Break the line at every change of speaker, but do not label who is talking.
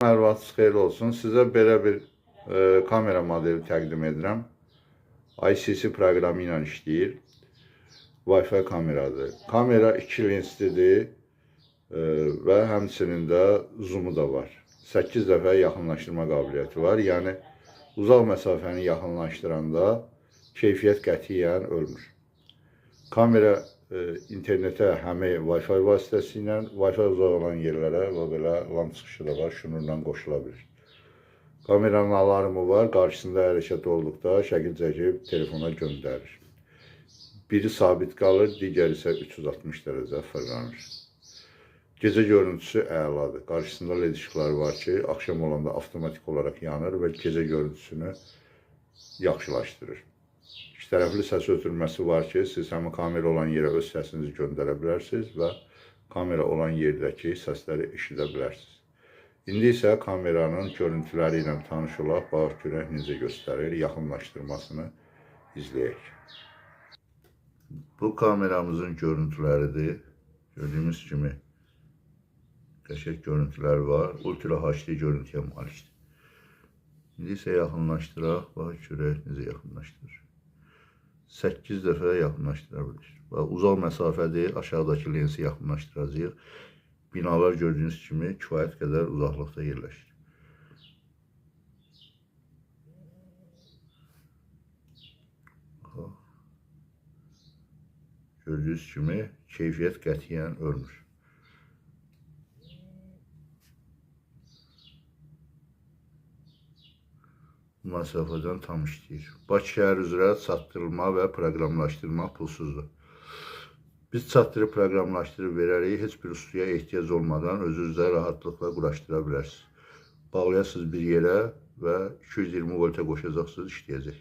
Hər vaxtınız xeyirli olsun. Sizə belə bir kamera modeli təqdim edirəm. ICC proqramı ilə işləyir. Wi-Fi kameradır. Kamera 2 lenslidir və həmçinin də zoomu da var. 8 dəfə yaxınlaşdırma qabiliyyəti var. Yəni uzaq məsafəni yaxınlaşdıranda keyfiyyət qətiyyən ölmür. Kamera internetə həmi Wi-Fi vasitəsilə, Wi-Fi uzaq olan yerlərə və belə LAN çıxışı da var, şunurla qoşula bilir. Kameranın alarmı var, qarşısında hərəkət olduqda şəkil çəkib telefona göndərir. Biri sabit qalır, digəri isə 360 dərəcə fırlanır. Gecə görüntüsü əladır. Qarşısında led işıqları var ki, axşam olanda avtomatik olaraq yanır və gecə görüntüsünü yaxşılaşdırır. İki tərəfli səs ötürməsi var ki, siz həmin kamera olan yerə öz səsinizi göndərə bilərsiniz və kamera olan yerdəki səsləri eşidə bilərsiniz. İndi isə kameranın görüntüləri ilə tanış olaq, baxaq görək necə göstərir, yaxınlaşdırmasını izləyək. Bu kameramızın görüntüləridir. Gördüyünüz kimi qəşəng görüntülər var. Ultra HD görüntüyə malikdir. İndi isə yaxınlaşdıraq, baxaq görək necə yaxınlaşdırır. 8 dəfə yaxınlaşdıra bilir. Və uzaq məsafədir, aşağıdakı lensi yaxınlaşdıracağıq. Binalar gördüyünüz kimi kifayət qədər uzaqlıqda yerləşir. Gördüyünüz kimi keyfiyyət qətiyyən ölmür. Bu məsafədən tam işləyir. Bakı şəhər üzrə çatdırılma və proqramlaşdırma pulsuzdur. Biz çatdırıb proqramlaşdırıb verərik, heç bir ustaya ehtiyac olmadan özünüzdə rahatlıqla quraşdıra bilərsiniz. Bağlayasınız bir yerə və 220 volta qoşacaqsınız, işləyəcək.